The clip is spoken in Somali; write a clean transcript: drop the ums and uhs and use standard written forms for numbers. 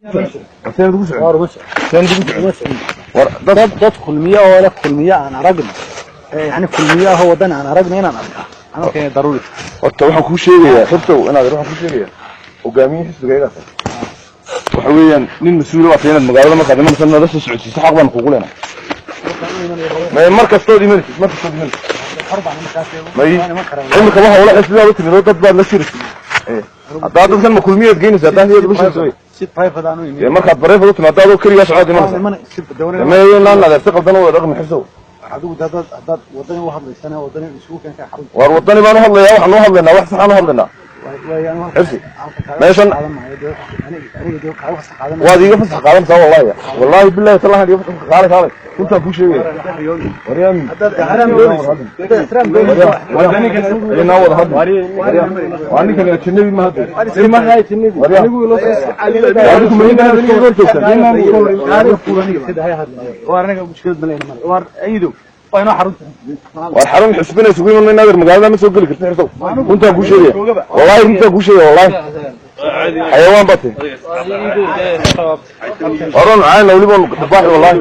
Seen ugu socon. Waar uma socon. Seen ugu socon. Uma socon. War dad Dad Kulmiye oo leh Kulmiye aan aragno, yani Kulmiye ahoo Wadani aan aragno inaan arkaa anoo keena daruuri. Horta waxaan kuu sheegayaa, xirtow, inaad, waxaan kuu sheegayaa hogaamiye xisbiga tahay. Waxa weeyaan nin mas-uul ah inaad magaalada markaad imanaysa nala soo socodsiiso, xaq baan kugu leenahay. May, mar kastood imanaysid, mar kastood imanaysid. Xor baan markaas. May. Waan iman karaa. Imika waxa ula xisbigaad u timid oo dad baad la shiraysa. Haddaa dadkan ma Kulmiyeed geynaysa haddaa iyada la shiraysa wey. Si private aan u imid. Dee markaad private u timaado adoo keligaa socod Waan imanaysa. iman si dawlad. May, inaan adeer si qaldan u wada dhaqmi, xirsow. Adigu haddaad Wadani u hadlaysana, Wadani isugu keenka xarunta. Waar Wadani baan u hadlayaa, waxaan u hadlaynaa wax saxaan u hadlaynaa. Xirsi, meeshan Aniga dee kaaga fasax qaadan. Waad iiga fasax qaadanaysaa, wallahi, wallahi, billahi, tallahi, iiga fasax qaaday. Kaalay, runtaan kuu sheegaya, waryaam. Haddaad ixtiraam doonayso, haddaad ixtiraam doonayso. Inaa wada hadli waa ninkan ajnabi ma hadda. Waryaam, adigu ma inaa adiga hor joogtaan? Waar aniga mushkilad ma leena male. Waar aydo waa inoo xarunta. Waar xarun xisbina isugu iman mayna adeer, magaalada ma soo geli karti, xirsow. Runtaan kuu sheegaya, wallahi, runtaan kuu sheegaya, wallahi xayawaan baa tahay. Waran caayna weliba dhibaaxi, wallahi.